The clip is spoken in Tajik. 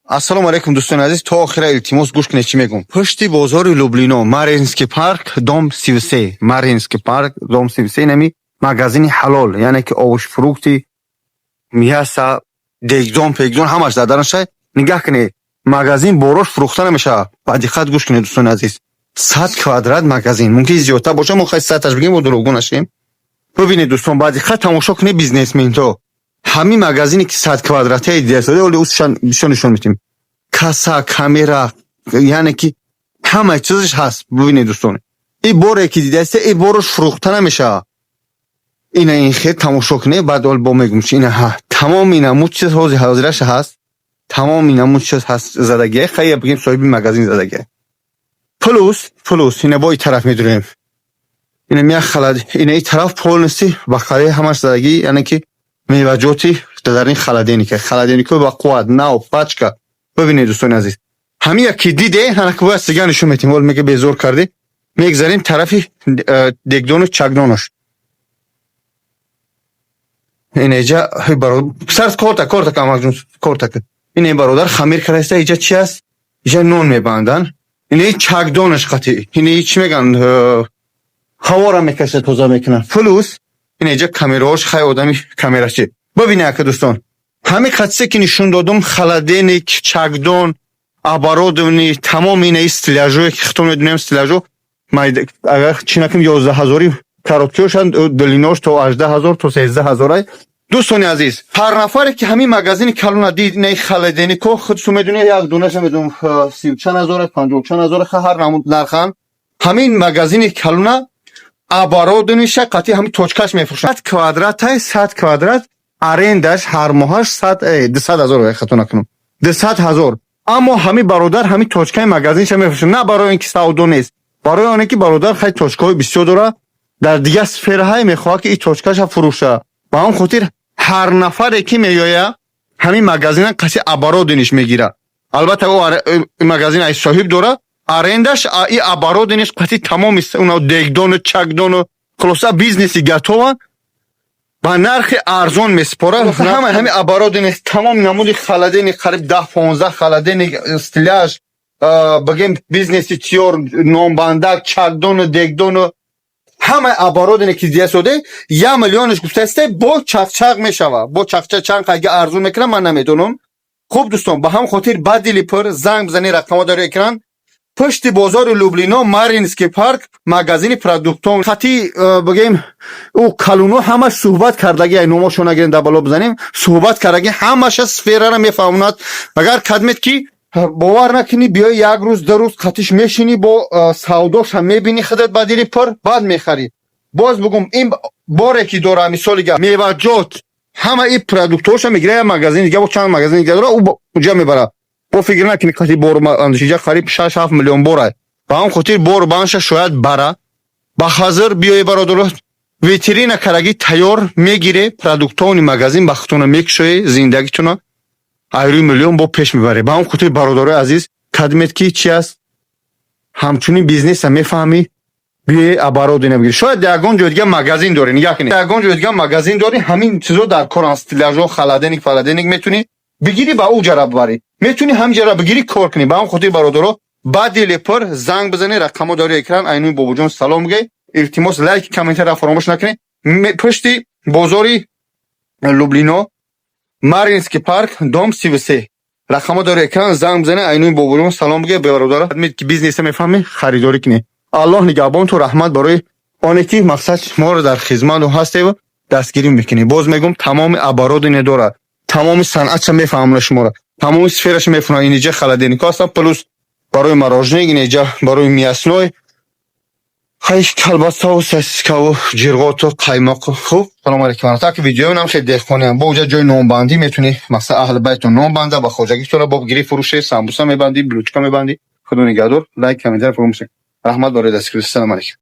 Ассалому алайкум, дӯстони азиз. То охира, илтимос, гӯш кунед, чӣ мегӯм. Пушти бозори Люблино, Марьинский парк, дом 33, Марьинский парк, дом 33, инами магазини «Ҳалол», яъне ки овощи, фрукты, мясо, дегдон пегдон ҳамаш заданаша. Нигаҳ кунед, магазин борош фурӯхта намешавад. Ба диққат гӯш кунед, дӯстони азиз. 100 квадрат магазин, мумкин зиёдтар боша, мо хай 100-таш бигем, бо дурӯғгӯ нашем. Бибинед, дӯстон, ба диққат тамошо кунед. Бизнесментҳо, ҳамин магазине ки 100 квадратаи диасода, оли усшан бисёр нишон медиҳем. Касса, камера, яъне ки ҳама чизаш ҳаст. Бибинед, дӯстон, и боре ки дидаста, и борош фурӯхта намешавад. Ина, ин хел тамошо кунед, баъд ол бо мегум чи. Ина ҳа, тамоми намуд чиз ҳози ҳозираша ҳаст, тамоми намуд чиз ҳаст задагия. Хай, бигем, соҳиби магазин задагия. Плюс ина бо и тараф медурем. Ина мия холод, ина и тараф полностью бақалаи ҳамаш задагӣ, яъне ки меваҷоти дар ин холодильника, холодильникҳои ба қувват, нав, пачка. Бибинед, дӯстони азиз, ҳамин як ки диде, ҳанаки бояд сига нишон метем. Ол мега, безор кардӣ. Мегзарем тарафи дегдону чакдонаш. Инеҷа сар корта корта камакҷун кортака. Ине бародар хамир кардаиста. Иҷа чи аст? Иҷа нон мебанданд. Ине чакдонаш қатӣ, ине чӣ мегӯянд, ҳавора мекаша, тоза мекунанд. Плюс инеҷа камераош. Хай, одами камерачи. Бибине, ака, дӯстон, ҳамин қатисе ки нишон додум: холодильник, чакдон, оборудование, тамоми инаи стеллажое ки хитон медонем. Стеллажо агар чӣ накунем, 11 ҳазори, короткиошан, длинош то 18 ҳазор, то 13 ҳазорай. Дӯстони азиз, ҳар нафаре ки ҳамин магазини калона дид, инаи холодильнико, худшо медонед, як дунаша медонам, сию чанд ҳазора, панҷоҳу чанд ҳазора, ҳар намуд нархан. Ҳамин магазини калона оборудованиша қатъи ҳамин точкаш мефурӯшад. 100 квадратай, 100 квадрат арендаш ҳар моҳаш сад 200 ҳазор, хато накунам, 200 ҳазор. Аммо ҳамин бародар ҳамин точкаи магазинша мефурӯшад, на барои он ки савдо нест, барои оне ки бародар хай точкаҳои бисёр дорад дар дигар сфераҳае, мехоҳад ки ин точкаша фурӯша. Ба он хотир ҳар нафаре ки меояд, ҳамин магазина қаси оборудованиш мегирад. Албатта, ӯ магазин ай соҳиб дорад, арендаш и оборудованиш қати тамоми дегдону чакдону, хулоса, бизнеси готова ба нархи арзон месупорад. Ҳама ҳами оборудование, тамоми намуди холодильник, қариб 10-15 холодильник, стеллаж, бигем, бизнеси тиёр, нонбандак, чакдону дегдону, ҳама оборудование ки диасоде, як миллионаш гуфтааста, бо чақчақ мешава, бо чақчақ чанд қайга арзон мекунам, ман намедонам. Хуб, дӯстон, ба ҳам хотир ба дили пур занг бизанед, рақамҳо дар экран. Пушти бозори Люблино, Марьинский парк, магазини продуктон хати, бигем, ӯ калуно ҳамаш суҳбат кардаги, ай номошо нагирем, дар бало бизанем, суҳбат кардаги, ҳамаша сферара мефаҳмонад. Агар кадмед ки бовар накунӣ, биёи як рӯз, 2 рӯз қатиш мешинӣ, бо савдоша мебинӣ худат, ба дили пур баъд мехарӣ. Боз бугум, ин боре ки дора, мисоли гап, меваҷот, ҳама ин продуктҳоша мегира, як магазин дига, бо чанд магазин дига дора, ӯ уҷа мебара. Бо фикр накунӣ, қати бор андешиҷа қариб 6-7 миллион бора. Ба ҳам хотир бор банша шояд бара. Ба ҳазир биёи, бародаро, витрина караги тайёр мегире, продуктовни магазин ба худтона мекушоe, зиндагитона айрӯи миллион бо пеш мебаре. Ба ҳам хотир, бародарои азиз, кадмет ки чи аст, ҳамчунин бизнеса мефаҳмӣ, биёи оборудование бигирӣ. Шояд ягон ҷои дига магазин дорӣ, нигаҳ кунед, ягон ҷои дига магазин дорӣ, ҳамин чизо дар коран: стеллажо, холодильник, фолодильник метунӣ бигирӣ, ба ӯ ҷара бибарӣ, метунӣ ҳам ҷара бигирӣ, кор кунӣ. Ба ҳам хотир, бародаро, ба дили пур занг бизанед, рақамҳо дар экран. Айнуи бобоҷон салом гӯй. Илтимос, лайк, комментария фаромӯш накунед. Пушти бозори Люблино, Марьинский парк, дом 33, рақамҳо дар экран, занг бизанед, айнуи бобоҷон салом бигӯед. Бародаро, ки бизнеса мефаҳмед, харидорӣ кунед. Аллоҳ нигаҳбонту. Раҳмат барои оне ки мақсад моро дар хизмату ҳастеву дастгирӣ мекунед. Боз мегӯм, тамоми оборудование дорад, тамоми санъатша мефаҳмона шуморо, тамоми сфераша мефаҳмона. Инҷа холодильникҳо ҳастанд, плюс барои мороженое, инҷа барои мясной, хай, колбасаву сосискаву ҷирғоту қаймоқу. Хуб, салому алейкум. Так, видеоам хеле деҳқониам. Бо уҷа ҷои нонбандӣ, метунӣ, масалан, аҳли байтон нон банда, ба хоҷагитона бо гирӣ, фурӯше, самбуса мебандӣ, булочка мебандӣ. Худо нигаҳдор. Лайк, комментария фаромӯш накунед. Раҳмат барои дастгирӣ. Салому алейкум.